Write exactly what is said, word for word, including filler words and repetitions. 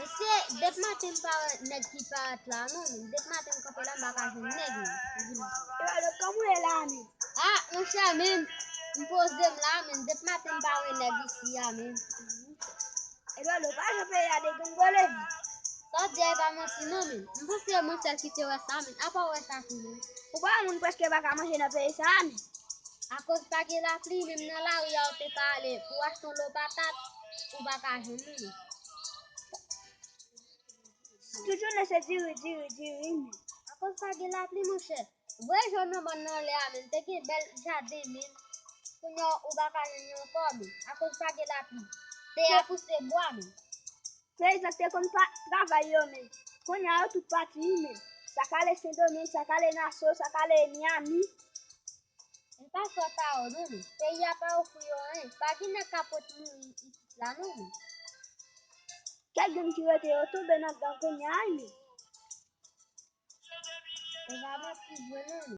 Mesye, depi maten m pa wè nèg ki parèt la non, men depi maten m kanpe la, m pa ka jwenn nèg non. Edouardo, kòman w ye la, men? Ah, monchè, men m poze m la, men depi maten m pa wè nèg isi a, men. Edouardo, pa jan peyi a degrengole vit. Sa w di a e pa manti non, men. M panse e mwen sèl ki te wè sa, men. Apa w wè sa tou, men? Ou pa wè moun prèske pa ka manje nan peyi sa a, men. Akoz pa gen lapli, menm nan lari a ou te ka ale pou w achte yon lo patat, ou pa ka jwenn li, men. Tout jounen se diri, diri, diri, men. Akoz pa gen lapli, monchè. Voye jòn nan bann nan anlè a, men. Te gen bèl jaden, men. Kounye a, ou pa ka jwenn li ankò, men. Akoz pa gen lapli. Tè a pouse bwa, men. Peyizan te konn pa travay yo, men. Kounye a, yo tout pati, men. Sa k ale Sendomeng, sa k ale Naso, sa k ale Miami. E pa fòt a yo non, men. Peyi a pa ofri yo anyen. Pa gen nèg k ap ret mouri isit la non, men. Kèk grenn ki rete yo tonbe nan gang kounye a, men. E pa manti vre non, men.